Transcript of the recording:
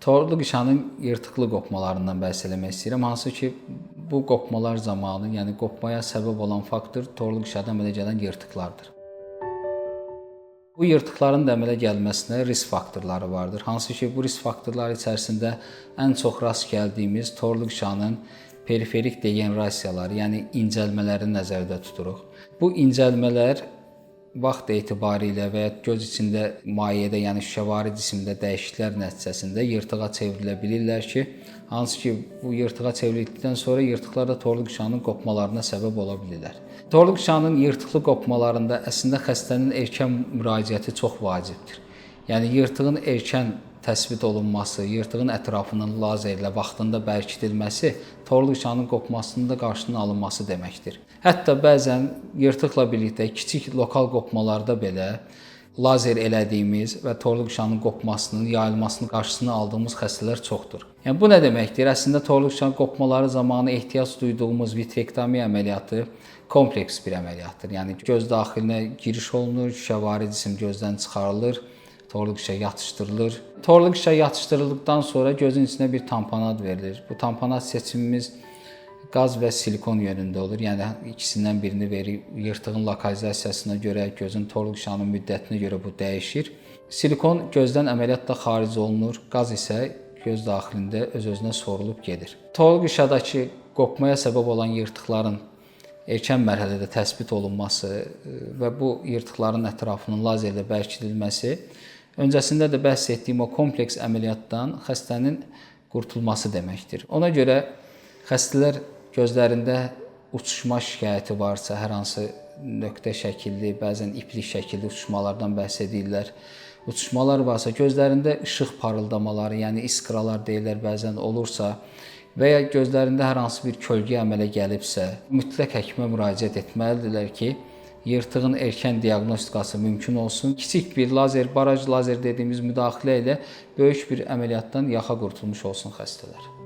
Torlu qişanın yırtıqlı qopmalarından bəhs eləmək istəyirəm. Hansı ki, bu qopmalar zamanı, yəni qopmaya səbəb olan faktor torlu qişada əmələ gələn yırtıqlardır. Bu yırtıqların da əmələ gəlməsinə risk faktorları vardır. Hansı ki, bu risk faktorları içərisində ən çox rast gəldiyimiz torlu qişanın periferik degenerasiyaları, yəni incəlmələrini nəzərdə tuturuq. Bu incəlmələr vaxt etibarilə və ya göz içində mayedə, yəni şüşəvari cisimdə dəyişikliklər nəticəsində yırtığa çevrilə bilirlər ki, hansı ki bu yırtığa çevrildikdən sonra yırtıqlar da torlu qişanın qopmalarına səbəb ola bilirlər. Torlu qişanın yırtıqlı qopmalarında əslində xəstənin erkən müraciəti çox vacibdir. Yəni yırtığın erkən təsbit olunması, yırtığın ətrafının lazerlə vaxtında bərkidilməsi torlu qişanın qopmasının da qarşısının alınması deməkdir. Hətta bəzən yırtıqla birlikdə kiçik lokal qopmalarda belə lazer elədiyimiz və torlu qişanın qopmasının, yayılmasının qarşısını aldığımız xəstələr çoxdur. Yəni bu nə deməkdir? Əslində torlu qişanın qopmaları zamanı ehtiyac duyduğumuz vitrektomiya əməliyyatı kompleks bir əməliyyatdır. Yəni göz daxilinə giriş olunur, şüşəvari cisim gözdən çıxarılır, torlu qişa yatışdırılır. Torlu qişa yatışdırıldıqdan sonra gözün içinə bir tamponad verilir. Bu tamponad seçimimiz qaz və silikon yönündə olur. Yəni ikisindən birini verir. Yırtığın lokalizasiyasına görə, gözün torlu qişanın müddətinə görə bu dəyişir. Silikon gözdən əməliyyatla xaric olunur, qaz isə göz daxilində öz-özünə sorulub gedir. Torlu qişadakı qopmaya səbəb olan yırtıqların erkən mərhələdə təsbit olunması və bu yırtıqların ətrafının lazerlə bərkidilməsi öncəsində də bəhs etdiyim o kompleks əməliyyatdan xəstənin qurtulması deməkdir. Ona görə xəstələr gözlərində uçuşma şikayəti varsa, hər hansı nöqtə şəkilli, bəzən iplik şəkilli uçuşmalardan bəhs edirlər. Uçuşmalar varsa, gözlərində işıq parıldamaları, yəni iskralar deyirlər bəzən olursa və ya gözlərində hər hansı bir kölgə əmələ gəlibsə, mütləq həkimə müraciət etməlidirlər ki, yırtığın erkən diaqnostikası mümkün olsun. Kiçik bir lazer, baraj lazer dediyimiz müdaxilə ilə böyük bir əməliyyatdan yaxa qurtulmuş olsun xəstələr.